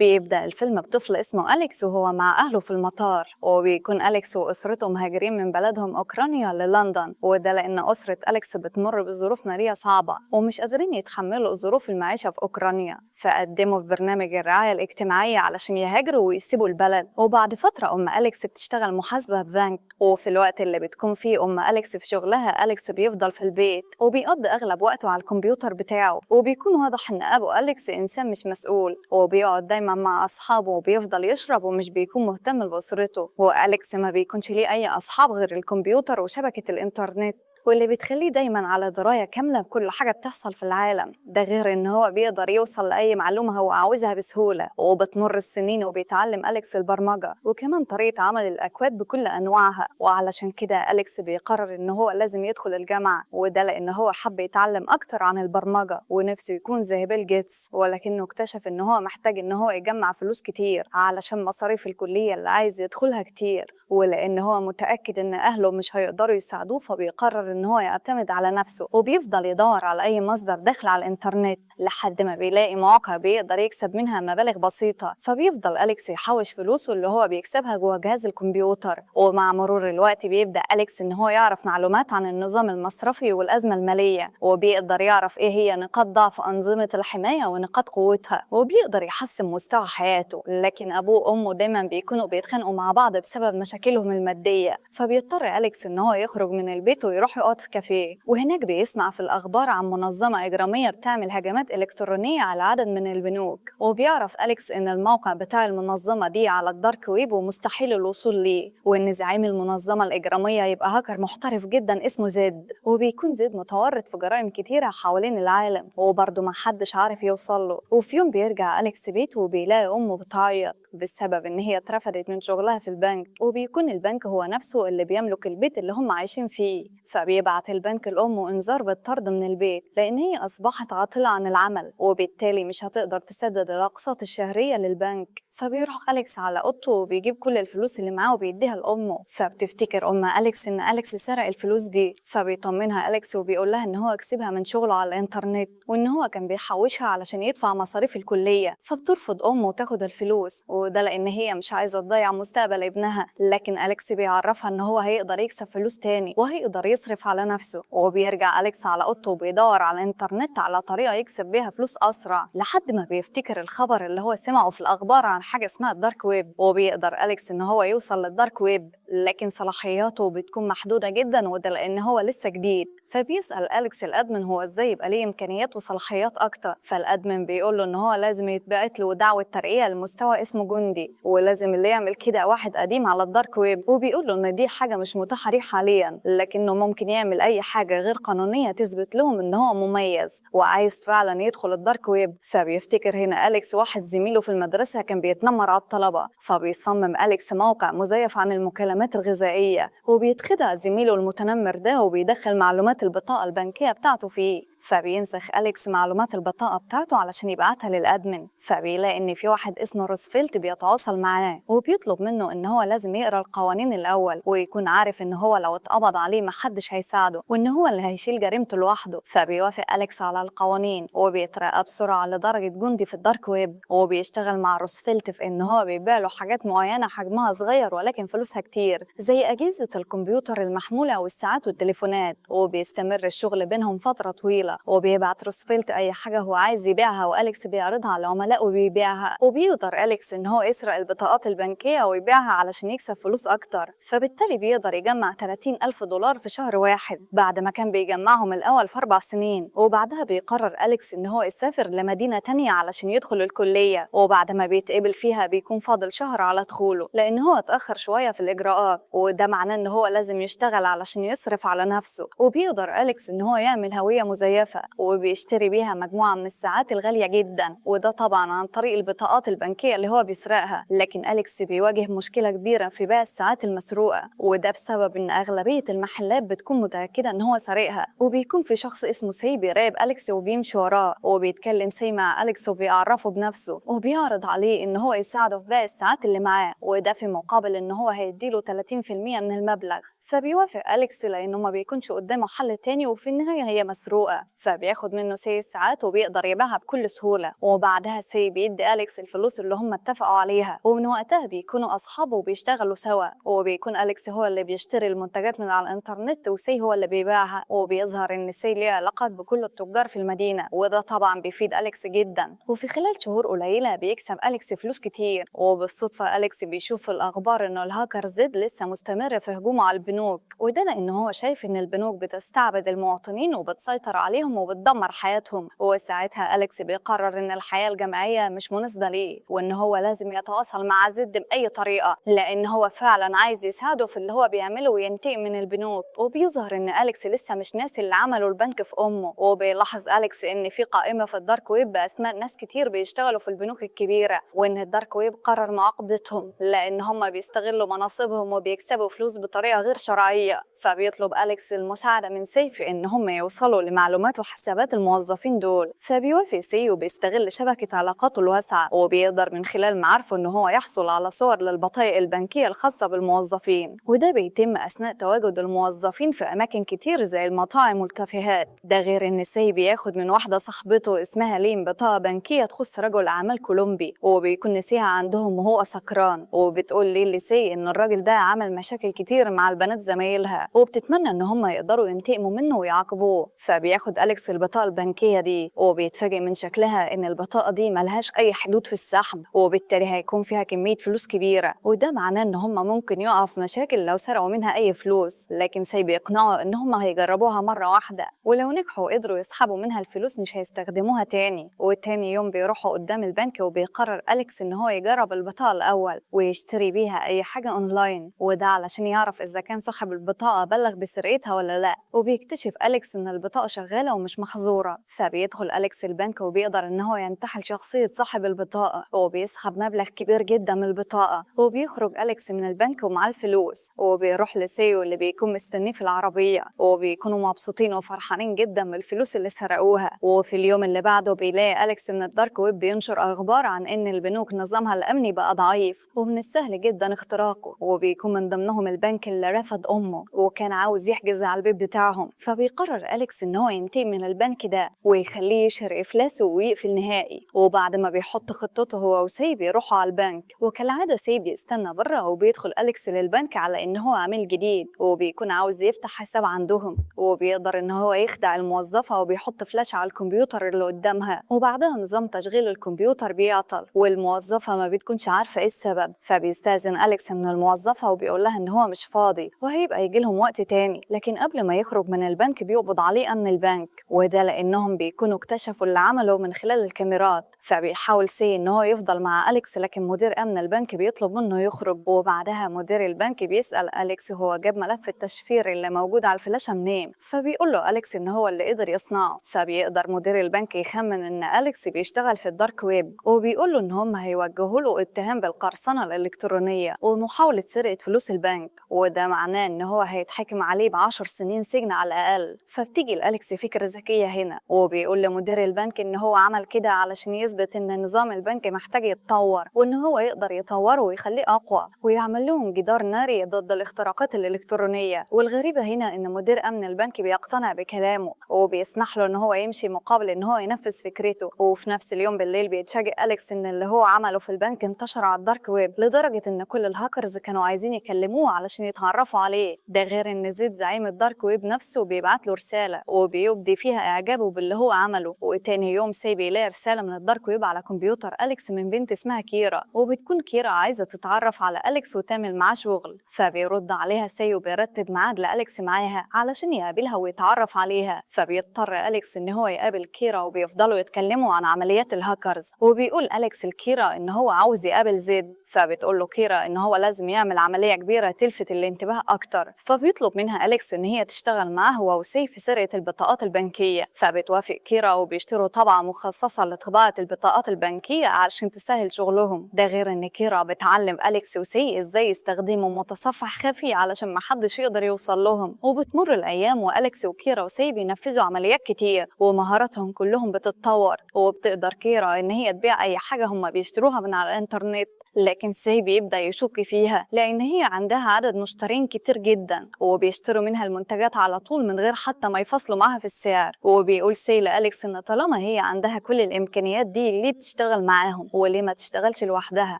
بيبدأ الفيلم بطفل اسمه أليكس وهو مع أهله في المطار، وبيكون أليكس وأسرته مهاجرين من بلدهم أوكرانيا للندن، وده لأن أسرة أليكس بتمر بظروف مالية صعبة ومش قادرين يتحملوا ظروف المعيشة في أوكرانيا، فقدموا في برنامج الرعاية الاجتماعية علشان يهاجروا ويسيبوا البلد. وبعد فترة أم أليكس بتشتغل محاسبة في بنك، وفي الوقت اللي بتكون فيه أم أليكس في شغلها أليكس بيفضل في البيت وبيقضي أغلب وقته على الكمبيوتر بتاعه، وبيكون واضح إن أبو أليكس إنسان مش مسؤول وبيقعد دايما مع أصحابه وبيفضل يشرب ومش بيكون مهتم بأسرته. وأليكس ما بيكونش ليه أي أصحاب غير الكمبيوتر وشبكة الإنترنت، واللي بتخليه دايما على دراية كاملة بكل حاجة بتحصل في العالم، ده غير ان هو بيقدر يوصل لأي معلومة هو عاوزها بسهولة. وبتمر السنين وبيتعلم أليكس البرمجة وكمان طريقة عمل الأكواد بكل أنواعها، وعلشان كده أليكس بيقرر ان هو لازم يدخل الجامعة، وده لأن هو حب يتعلم أكتر عن البرمجة ونفسه يكون زي بيل جيتس، ولكنه اكتشف ان هو محتاج ان هو يجمع فلوس كتير علشان مصاريف الكلية اللي عايز يدخلها كتير، ولأن هو متأكد ان أهله مش هيقدروا يساعدوه فبيقرر ان هو يعتمد على نفسه، وبيفضل يدور على اي مصدر دخل على الانترنت لحد ما بيلاقي مواقع بيقدر يكسب منها مبالغ بسيطة. فبيفضل أليكس يحوش فلوسه اللي هو بيكسبها جوه جهاز الكمبيوتر، ومع مرور الوقت بيبدأ أليكس ان هو يعرف معلومات عن النظام المصرفي والأزمة المالية، وبيقدر يعرف ايه هي نقاط ضعف أنظمة الحماية ونقاط قوتها، وبيقدر يحسن مستوى حياته. لكن أبوه وأمه دايما بيكونوا بيتخانقوا مع بعض بسبب مشاكلهم المادية، فبيضطر أليكس ان هو يخرج من البيت ويروح يقعد في كافيه، وهناك بيسمع في الأخبار عن منظمة إجرامية بتعمل هجمات إلكترونية على عدد من البنوك، وبيعرف أليكس إن الموقع بتاع المنظمة دي على ال dark web ومستحيل الوصول ليه، وإن زعيم المنظمة الإجرامية يبقى هاكر محترف جدا اسمه زد، وبيكون زد متورط في جرائم كتيرة حوالين العالم وبرضه ما حدش عارف يوصل له. وفي يوم بيرجع أليكس بيته وبيلاقي أمه بتعيط بسبب إن هي اترفدت من شغلها في البنك، وبيكون البنك هو نفسه اللي بيملك البيت اللي هم عايشين فيه، فبيبعت البنك لأمه إنذار بالطرد من البيت لأن هي أصبحت عاطلة عن العمل وبالتالي مش هتقدر تسدد الأقساط الشهرية للبنك. فبيروح أليكس على أوضته وبيجيب كل الفلوس اللي معاه وبيديها لأمه، فبتفتكر أم أليكس إن أليكس سرق الفلوس دي، فبيطمنها أليكس وبيقول لها إن هو كسبها من شغله على الإنترنت وإن هو كان بيحوشها علشان يدفع مصاريف الكلية. فبترفض أمه تاخد الفلوس، وده لأن هي مش عايزة تضيع مستقبل ابنها، لكن أليكس بيعرفها إن هو هيقدر يكسب فلوس تاني وهيقدر يصرف على نفسه. وبيرجع أليكس على أوضته وبيدور على الإنترنت على طريقة يكسب بيها فلوس أسرع، لحد ما بيفتكر الخبر اللي هو سمعه في الأخبار عن حاجة اسمها ال dark web، وبيقدر أليكس إن هو يوصل لل dark web، لكن صلاحياته بتكون محدودة جدا وده لأن هو لسه جديد. فبيسأل أليكس ال admin هو إزاي يبقى ليه إمكانيات وصلاحيات أكتر، فال admin بيقول له إن هو لازم يتبعت له دعوة ترقية لمستوى اسمه جندي، ولازم اللي يعمل كده واحد قديم على ال dark web، وبيقول له إن دي حاجة مش متاحة ليه حاليا، لكنه ممكن يعمل أي حاجة غير قانونية تثبت لهم إن هو مميز وعايز فعلا يدخل ال dark web. فبيفتكر هنا أليكس واحد زميله في المدرسة كان بيتنمر على الطلبة، فبيصمم أليكس موقع مزيف عن المكالمات الغذائية، وبيتخدع زميله المتنمر ده وبيدخل معلومات البطاقة البنكية بتاعته فيه. فبينسخ أليكس معلومات البطاقة بتاعته علشان يبعتها لل admin، فبيلاقي إن في واحد اسمه روزفلت بيتواصل معاه وبيطلب منه إن هو لازم يقرأ القوانين الأول ويكون عارف إن هو لو اتقبض عليه محدش هيساعده وإن هو اللي هيشيل جريمته لوحده. فبيوافق أليكس على القوانين وبيترقى بسرعة لدرجة جندي في ال dark web، وبيشتغل مع روزفلت في إن هو بيبيع له حاجات معينة حجمها صغير ولكن فلوسها كتير زي أجهزة الكمبيوتر المحمولة والساعات والتليفونات، وبيستمر الشغل بينهم فترة طويلة، وبيبعت روزفلت أي حاجة هو عايز يبيعها وأليكس بيعرضها على العملاء وبيبيعها، وبيقدر أليكس إن هو يسرق البطاقات البنكية ويبيعها علشان يكسب فلوس أكتر، فبالتالي بيقدر يجمع 30 ألف دولار في شهر واحد بعد ما كان بيجمعهم الأول في 4 سنين. وبعدها بيقرر أليكس إن هو يسافر لمدينة تانية علشان يدخل الكلية، وبعد ما بيتقبل فيها بيكون فاضل شهر على دخوله لأن هو اتأخر شوية في الإجراءات، وده معناه إن هو لازم يشتغل علشان يصرف على نفسه. وبيقدر أليكس إن هو يعمل هوية مزيفة وبيشتري بيها مجموعة من الساعات الغالية جدا، وده طبعا عن طريق البطاقات البنكية اللي هو بيسرقها. لكن أليكس بيواجه مشكلة كبيرة في بيع الساعات المسروقة، وده بسبب إن أغلبية المحلات بتكون متأكدة إن هو سارقها، وبيكون في شخص اسمه سي بيراقب أليكس وبيمشي وراه، وبيتكلم سي مع أليكس وبيعرفه بنفسه وبيعرض عليه إن هو يساعده في بيع الساعات اللي معاه، وده في مقابل إن هو هيديله 30% من المبلغ. فبيوافق أليكس لأنه ما بيكونش قدامه حل تاني وفي النهاية هي مسروقة. فبياخد منه سي الساعات وبيقدر يبيعها بكل سهولة. وبعدها سي بيدي أليكس الفلوس اللي هم اتفقوا عليها، ومن وقتها بيكونوا أصحابه وبيشتغلوا سوا. وبيكون أليكس هو اللي بيشتري المنتجات من على الإنترنت وسي هو اللي بيبيعها. وبيظهر إن سي ليه علاقات بكل التجار في المدينة، وده طبعا بيفيد أليكس جدا. وفي خلال شهور قليلة بيكسب أليكس فلوس كتير. وبالصدفة أليكس بيشوف في الأخبار إنه الهاكر زد لسه مستمر في هجومه على البنوك، وده لأن هو شايف إن البنوك بتستعبد المواطنين وبتسيطر عليهم وبتدمر حياتهم. وساعتها أليكس بيقرر إن الحياة الجامعية مش مناسبة ليه، وإن هو لازم يتواصل مع زد بأي طريقة، لأن هو فعلا عايز يساعده في اللي هو بيعمله وينتقم من البنوك. وبيظهر إن أليكس لسه مش ناسي اللي عمله البنك في أمه. وبيلاحظ أليكس إن في قائمة في ال dark web بأسماء ناس كتير بيشتغلوا في البنوك الكبيرة، وإن ال dark web قرر معاقبتهم لأن هم بيستغلوا مناصبهم وبيكسبوا فلوس بطريقة غير شرعية. فبيطلب أليكس المساعدة من سي في إن هم يوصلوا لمعلومات وحسابات الموظفين دول. فبيوافق سي وبيستغل شبكة علاقاته الواسعة، وبيقدر من خلال معارفه إن هو يحصل على صور للبطايق البنكية الخاصة بالموظفين، وده بيتم أثناء تواجد الموظفين في أماكن كتير زي المطاعم والكافيهات. ده غير إن سي بياخد من واحدة صاحبته اسمها لين بطاقة بنكية تخص رجل أعمال كولومبي، وبيكون نسيها عندهم وهو سكران. وبتقول لين لسي إن الراجل ده عمل مشاكل كتير مع البنات زمايلها، وبتتمنى إن هم يقدروا ينتقموا منه ويعاقبوه. فبياخد أليكس البطاقة البنكية دي، وبيتفاجئ من شكلها إن البطاقة دي ملهاش أي حدود في السحب، وبالتالي هيكون فيها كمية فلوس كبيرة، وده معناه إن هم ممكن يقعوا في مشاكل لو سرقوا منها أي فلوس. لكن سي بيقنعه إن هم هيجربوها مرة واحدة، ولو نجحوا وقدروا يسحبوا منها الفلوس مش هيستخدموها تاني. وتاني يوم بيروحوا قدام البنك، وبيقرر أليكس إن هو يجرب البطاقة الأول ويشتري بيها أي حاجة أونلاين، وده علشان يعرف إذا كان صاحب البطاقة بلغ بسرقتها ولا لأ. وبيكتشف أليكس إن البطاقة شغالة ومش محظورة. فبيدخل أليكس البنك وبيقدر إن هو ينتحل شخصية صاحب البطاقة، وبيسحب مبلغ كبير جدا من البطاقة. وبيخرج أليكس من البنك ومعاه الفلوس، وبيروح لسيو اللي بيكون مستنيه في العربية، وبيكونوا مبسوطين وفرحانين جدا بالفلوس اللي سرقوها. وفي اليوم اللي بعده بيلاقي أليكس من ال dark web بينشر أخبار عن إن البنوك نظامها الأمني بقى ضعيف ومن السهل جدا اختراقه، وبيكون من ضمنهم البنك اللي رفض أمه وكان عاوز يحجز على البيت بتاعهم. فبيقرر أليكس إن هو ينتقم من البنك ده ويخليه يشهر إفلاسه ويقفل نهائي. وبعد ما بيحط خطته هو وسي بيروحوا على البنك، وكالعادة سي بيستنى بره، وبيدخل أليكس للبنك على إن هو عميل جديد وبيكون عاوز يفتح حساب عندهم، وبيقدر إن هو يخدع الموظفة وبيحط فلاش على الكمبيوتر اللي قدامها. وبعدها نظام تشغيل الكمبيوتر بيعطل والموظفة ما بتكونش عارفة إيه السبب. فبيستأذن أليكس من الموظفة وبيقول لها إن هو مش فاضي وهيبقى يجي لهم وقت تاني. لكن قبل ما يخرج من البنك بيقبض عليه أمن البنك، وده لأنهم بيكونوا اكتشفوا اللي عمله من خلال الكاميرات. فبيحاول سي إن هو يفضل مع أليكس، لكن مدير أمن البنك بيطلب منه يخرج. وبعدها مدير البنك بيسأل أليكس هو جاب ملف التشفير اللي موجود على الفلاشة منين، فبيقول له أليكس إن هو اللي قدر يصنعه. فبيقدر مدير البنك يخمن إن أليكس بيشتغل في ال dark web، وبيقول له إن هم هيوجهوا له اتهام بالقرصنة الإلكترونية ومحاولة سرقة فلوس البنك، وده معناه إن هو هيتحكم عليه ب10 سنين سجن على الأقل. فبتيجي لأليكس فكرة ذكية هنا، وبيقول لمدير البنك إن هو عمل كده علشان يثبت إن نظام البنك محتاج يتطور، وإن هو يقدر يطوره ويخليه أقوى ويعمل لهم جدار ناري ضد الاختراقات الإلكترونية. والغريبة هنا إن مدير أمن البنك بيقتنع بكلامه وبيسمح له إن هو يمشي مقابل إن هو ينفذ فكرته. وفي نفس اليوم بالليل بيتفاجئ أليكس إن اللي هو عمله في البنك انتشر على ال dark web، لدرجة إن كل الهاكرز كانوا عايزين يكلموه علشان يتعرفوا عليه. ده غير إن زيد زعيم ال dark web نفسه بيبعت له رسالة وبيبدي فيها إعجابه باللي هو عمله. وتاني يوم سي بيلاقي رسالة من ال dark web على كمبيوتر أليكس من بنت اسمها كيرا، وبتكون كيرا عايزة تتعرف على أليكس وتعمل معاه شغل. فبيرد عليها سي وبيرتب ميعاد لأليكس معاها علشان يقابلها ويتعرف عليها. فبيضطر أليكس إن هو يقابل كيرا وبيفضلوا يتكلموا عن عمليات الهاكرز. وبيقول أليكس لكيرا إن هو عاوز يقابل زيد، فبتقول له كيرا إن هو لازم يعمل عملية كبيرة تلفت الانتباه أكتر. فبيطلب منها أليكس إن هي تشتغل معاه هو وسي في سرقة البطاقات البنكية. فبتوافق كيرا وبيشتروا طبعة مخصصة لطباعة البطاقات البنكية علشان تسهل شغلهم. ده غير إن كيرا بتعلم أليكس وسي إزاي يستخدموا متصفح خفي علشان محدش يقدر يوصل لهم. وبتمر الأيام وأليكس وكيرا وسي بينفذوا عمليات كتير ومهاراتهم كلهم بتتطور، وبتقدر كيرا إن هي تبيع أي حاجة هم بيشتروها من على الإنترنت. لكن سي بيبدأ يشك فيها لأن هي عندها عدد مشترين كتير جدا وبيشتروا منها المنتجات على طول من غير حتى ما يفصلوا معاها في السعر. وبيقول سي لأليكس إن طالما هي عندها كل الإمكانيات دي ليه بتشتغل معاهم وليه ما تشتغلش لوحدها.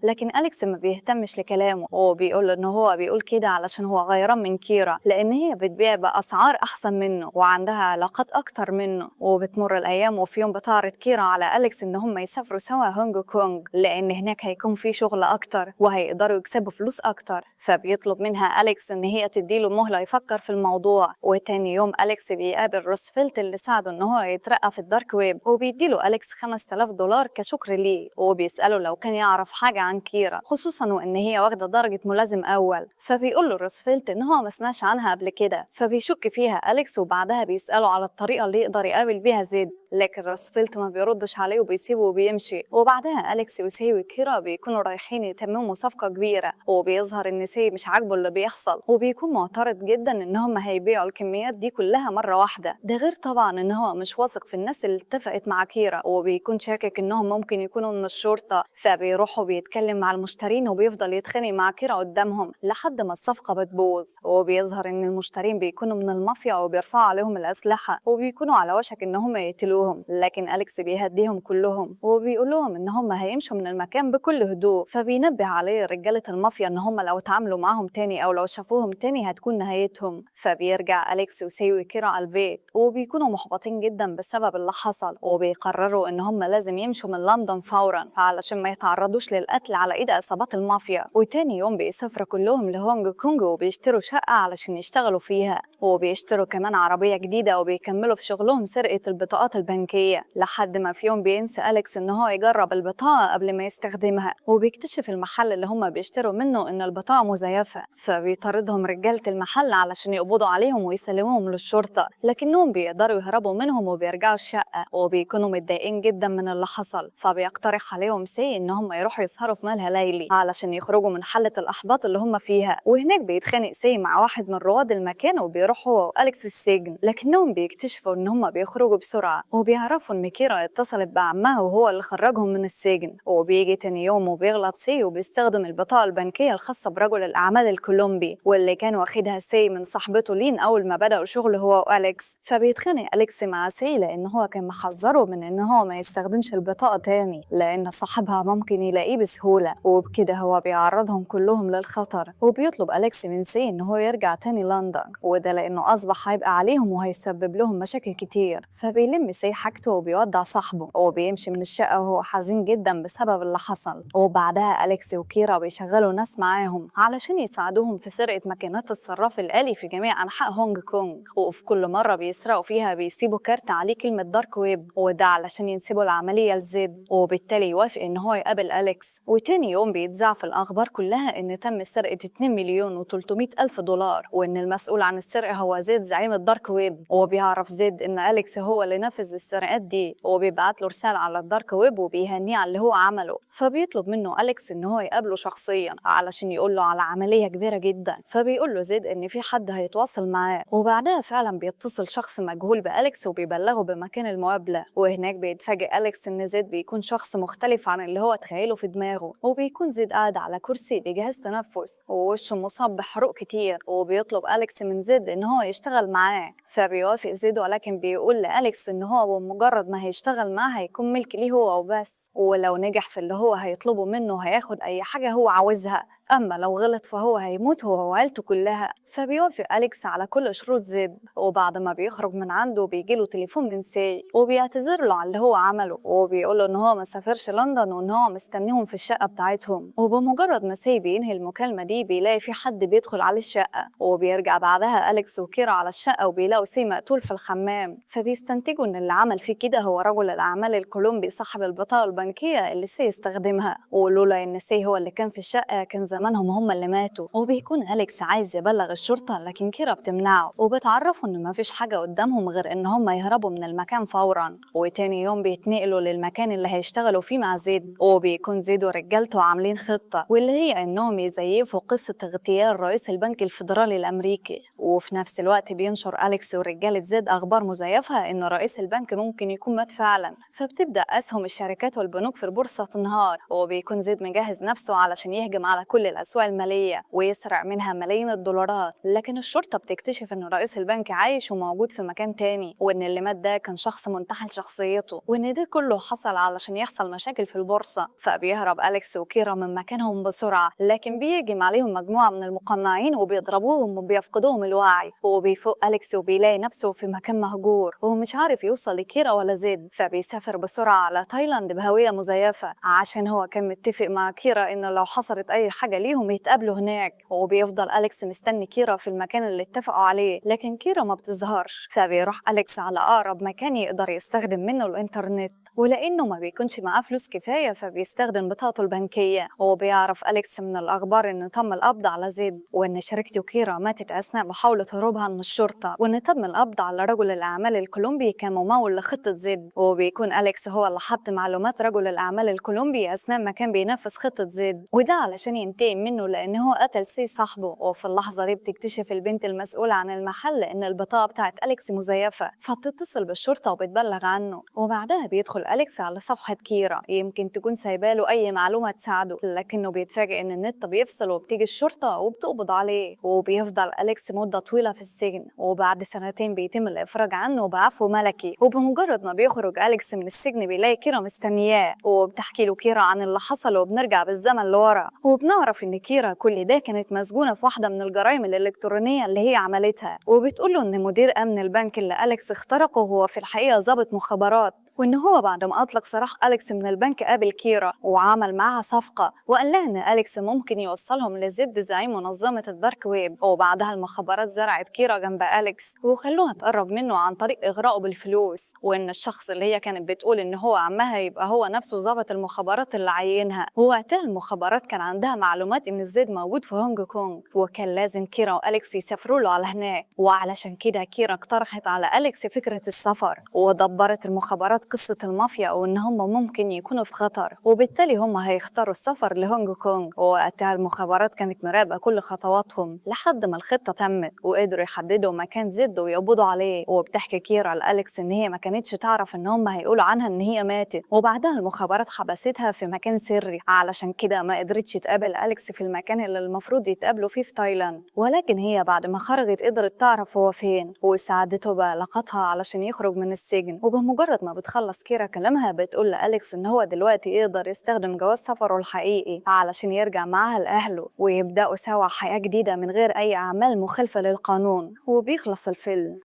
لكن أليكس ما بيهتمش لكلامه وبيقول إن هو بيقول كده علشان هو غيران من كيرا لأن هي بتبيع بأسعار أحسن منه وعندها علاقات أكتر منه. وبتمر الأيام وفي يوم بتعرض كيرا على أليكس إن هم يسافروا سوا هونج كونج لأن هناك هيكون في شغل أكتر وهيقدروا يكسبوا فلوس أكتر. فبيطلب منها أليكس إن هي تديله مهلة يفكر في الموضوع. وتاني يوم أليكس بيقابل روزفلت اللي ساعده إن هو يترقى في ال dark web، وبيديله أليكس $5000 كشكر ليه، وبيسأله لو كان يعرف حاجة عن كيرا خصوصا وإن هي واخدة درجة ملازم أول. فبيقول له روزفلت إن هو ما سمعش عنها قبل كده، فبيشك فيها أليكس وبعدها بيسأله على الطريقة اللي يقدر يقابل بيها زيد، لكن روزفلت ما بيردش عليه وبيسيبه وبيمشي. وبعدها أليكس وسي وكيرا بيكونوا رايحين يتمموا صفقة كبيرة، وبيظهر إن سي مش عاجبه اللي بيحصل وبيكون معترض جدا إن هم هيبيعوا الكميات دي كلها مرة واحدة، ده غير طبعا إن هو مش واثق في الناس اللي اتفقت مع كيرا وبيكون شاكك إنهم ممكن يكونوا من الشرطة. فبيروحوا بيتكلم مع المشترين وبيفضل يتخانق مع كيرا قدامهم لحد ما الصفقة بتبوظ، وبيظهر إن المشترين بيكونوا من المافيا وبيرفعوا عليهم الأسلحة وبيكونوا على وشك إن هم يقتلوهم، لكن أليكس بيهديهم كلهم وبيقول لهم إن هم هيمشوا من المكان بكل هدوء. فبينبه عليه رجالة المافيا إن هم لو اتعاملوا معاهم تاني أو لو شافوهم تاني هتكون نهايتهم. فبيرجع أليكس وسي وكيرا على البيت وبيكونوا محبطين جدا بسبب اللي حصل، وبيقرروا إن هم لازم يمشوا من لندن فورا علشان ما يتعرضوش للقتل على إيد عصابات المافيا. وتاني يوم بيسافروا كلهم لهونج كونج وبيشتروا شقة علشان يشتغلوا فيها، وبيشتروا كمان عربية جديدة وبيكملوا في شغلهم سرقة البطاقات البنكية، لحد ما في يوم بينسى أليكس إن هو يجرب البطاقة قبل ما يستخدمها، وبيكتشف المحل اللي هم بيشتروا منه إن البطاقة مزيفة، فبيطاردهم رجالة المحل علشان يقبضوا عليهم ويسلموهم للشرطة، لكنهم بيقدروا يهربوا منهم وبيرجعوا الشقة وبيكونوا متضايقين جدا من اللي حصل. فبيقترح عليهم سي إن هم يروحوا يسهروا في ملهى ليلي علشان يخرجوا من حالة الإحباط اللي هم فيها. وهناك بيتخانق سي مع واحد من رواد المكان وبيروحوا هو وأليكس السجن، لكنهم بيكتشفوا إن هم بيخرجوا بسرعة وبيعرفوا إن كيرا اتصلت بعمها وهو اللي خرجهم من السجن. وبيجي تاني يوم وبيغلط سي وبيستخدم البطاقة البنكية الخاصة برجل الأعمال الكولومبي واللي كان واخدها سي من صاحبته لين أول ما بدأوا شغل هو وأليكس. فبيتخانق أليكس مع سي لأن هو كان محذره من إن هو ما يستخدمش البطاقة تاني لأن صاحبها ممكن يلاقيه بسهولة، وبكده هو بيعرضهم كلهم للخطر. وبيطلب أليكس من سي إن هو يرجع تاني لندن، وده لأنه أصبح هيبقى عليهم وهيسبب لهم مشاكل كتير. فبيلم سي حاجته وبيودع صاحبه وبيمشي من الشقة وهو حزين جدا بسبب اللي حصل. وبعدها أليكس وكيرا بيشغلوا ناس معاهم علشان يساعدوهم في سرقة ماكينات الصراف الآلي في جميع أنحاء هونج كونج، وفي كل مرة بيسرقوا فيها بيسيبوا كارت عليه كلمة dark web، وده علشان ينسبوا العملية لزيد وبالتالي يوافق إن هو يقابل أليكس. وتاني يوم بيتذاع في الأخبار كلها إن تم سرقة 2,300,000 دولار وإن المسؤول عن السرقة هو زيد زعيم ال dark web. وبيعرف زيد إن أليكس هو اللي نفذ السرقات دي، وبيبعت له رسالة على ال dark web وبيهنيه على اللي هو عمله. فبيطلب منه أليكس إن هو يقابله شخصيا علشان يقول له على عملية كبيرة جدا. فبيقول له زيد إن في حد هيتواصل معاه، وبعدها فعلا بيتصل شخص مجهول بأليكس وبيبلغه بمكان المقابلة. وهناك بيتفاجئ أليكس إن زيد بيكون شخص مختلف عن اللي هو تخيله في دماغه، وبيكون زيد قاعد على كرسي بجهاز تنفس ووشه مصاب بحروق كتير. وبيطلب أليكس من زيد إن هو يشتغل معاه، فبيوافق زيد، ولكن بيقول لأليكس إن هو بمجرد ما هيشتغل معاه هيكون ملك ليه هو وبس، ولو نجح في اللي هو هيطلبه منه هياخد أي حاجة هو عاوزها، أما لو غلط فهو هيموت هو وعيلته كلها. فبيوافق أليكس على كل شروط زيد. وبعد ما بيخرج من عنده بيجيله تليفون من سي وبيعتذر له على اللي هو عمله، وبيقول له إن هو ما سافرش لندن وإن هو مستنيهم في الشقة بتاعتهم. وبمجرد ما سي بينهي المكالمة دي بيلاقي في حد بيدخل على الشقة، وبيرجع بعدها أليكس وكيرا على الشقة وبيلاقوا سي مقتول في الحمام. فبيستنتجوا إن اللي عمل فيه كده هو رجل الأعمال الكولومبي صاحب البطاقة البنكية اللي سي استخدمها، ولولا إن سي هو اللي كان في الشقة كان زمانهم هم اللي ماتوا. وبيكون أليكس عايز يبلغ الشرطة، لكن كيرا بتمنعه وبتعرفه إن مفيش حاجة قدامهم غير إن هم يهربوا من المكان فورا. وتاني يوم بيتنقلوا للمكان اللي هيشتغلوا فيه مع زيد، وبيكون زيد ورجالته عاملين خطة، واللي هي إنهم يزيفوا قصة اغتيال رئيس البنك الفيدرالي الأمريكي. وفي نفس الوقت بينشر أليكس ورجالة زيد أخبار مزيفة إن رئيس البنك ممكن يكون مات فعلا، فبتبدأ أسهم الشركات والبنوك في البورصة تنهار. وبيكون زيد مجهز نفسه علشان يهجم على كل الأسواق المالية ويسرق منها ملايين الدولارات، لكن الشرطة بتكتشف إن رئيس البنك عايش وموجود في مكان تاني، وإن اللي مات ده كان شخص منتحل شخصيته، وإن ده كله حصل علشان يحصل مشاكل في البورصة. فبيهرب أليكس وكيرا من مكانهم بسرعة، لكن بيهجم عليهم مجموعة من المقنعين وبيضربوهم وبيفقدوهم الوعي. وبيفوق أليكس وبيلاقي نفسه في مكان مهجور ومش عارف يوصل لكيرا ولا زيد، فبيسافر بسرعة على تايلاند بهوية مزيفة عشان هو كان متفق مع كيرا إنه لو حصلت أي حاجة ليهم يتقابلوا هناك. وبيفضل أليكس مستني كيرا في المكان اللي اتفقوا عليه، لكن كيرا ما بتظهرش، فبيروح أليكس على أقرب مكان يقدر يستخدم منه الإنترنت، ولأنه ما بيكونش معاه فلوس كفاية فبيستخدم بطاقته البنكية. وبيعرف أليكس من الأخبار إن تم القبض على زيد، وإن شريكته كيرا ماتت أثناء محاولة هروبها من الشرطة، وإن تم القبض على رجل الأعمال الكولومبي كممول لخطة زيد. وبيكون أليكس هو اللي حط معلومات رجل الأعمال الكولومبي أثناء ما كان بينفذ خطة زيد، وده علشان ينتقم منه لأن هو قتل سي صاحبه. وفي اللحظة دي بتكتشف البنت المسؤولة عن المحل إن البطاقة بتاعت أليكس مزيفة، فبتتصل بالشرطة وبتبلغ عنه. وبعدها بيدخل أليكس على صفحة كيرا، يمكن تكون سايباله أي معلومة تساعده، لكنه بيتفاجئ إن النت بيفصل وبتيجي الشرطة وبتقبض عليه. وبيفضل أليكس مدة طويلة في السجن، وبعد سنتين بيتم الإفراج عنه بعفو ملكي. وبمجرد ما بيخرج أليكس من السجن بيلاقي كيرا مستنياه، وبتحكي له كيرا عن اللي حصل، وبنرجع بالزمن لورا وبنعرف إن كيرا كل ده كانت مسجونة في واحدة من الجرائم الإلكترونية اللي هي عملتها. وبتقول له إن مدير أمن البنك اللي أليكس اخترقه هو في الحقيقة ضابط مخابرات، وإن هو بعد ما أطلق سراح أليكس من البنك قابل كيرا وعمل معها صفقة، وقال لها إن أليكس ممكن يوصلهم لزد زعيم منظمة ال dark web. وبعدها المخابرات زرعت كيرا جنب أليكس وخلوها تقرب منه عن طريق إغرائه بالفلوس، وإن الشخص اللي هي كانت بتقول إن هو عمها يبقى هو نفسه ضابط المخابرات اللي عينها. ووقتها المخابرات كان عندها معلومات إن زد موجود في هونج كونج، وكان لازم كيرا وأليكس يسافروا له على هناك. وعلشان كده كيرا اقترحت على أليكس فكرة السفر، ودبرت المخابرات قصة المافيا وإن هم ممكن يكونوا في خطر، وبالتالي هم هيختاروا السفر لهونج كونج. ووقتها المخابرات كانت مراقبة كل خطواتهم لحد ما الخطة تمت وقدروا يحددوا مكان زد ويقبضوا عليه. وبتحكي كيرا لأليكس إن هي ما كانتش تعرف إن هم هيقولوا عنها إن هي ماتت، وبعدها المخابرات حبستها في مكان سري، علشان كده ما قدرتش تقابل أليكس في المكان اللي المفروض يتقابلوا فيه في تايلاند. ولكن هي بعد ما خرجت قدرت تعرف هو فين، وساعدته بعلاقتها علشان يخرج من السجن. وبمجرد ما بتخلص كيرا كلامها بتقول لأليكس إن هو دلوقتي يقدر يستخدم جواز سفره الحقيقي علشان يرجع معاها لأهله ويبدأوا سوا حياة جديدة من غير أي أعمال مخالفة للقانون. وبيخلص الفيلم.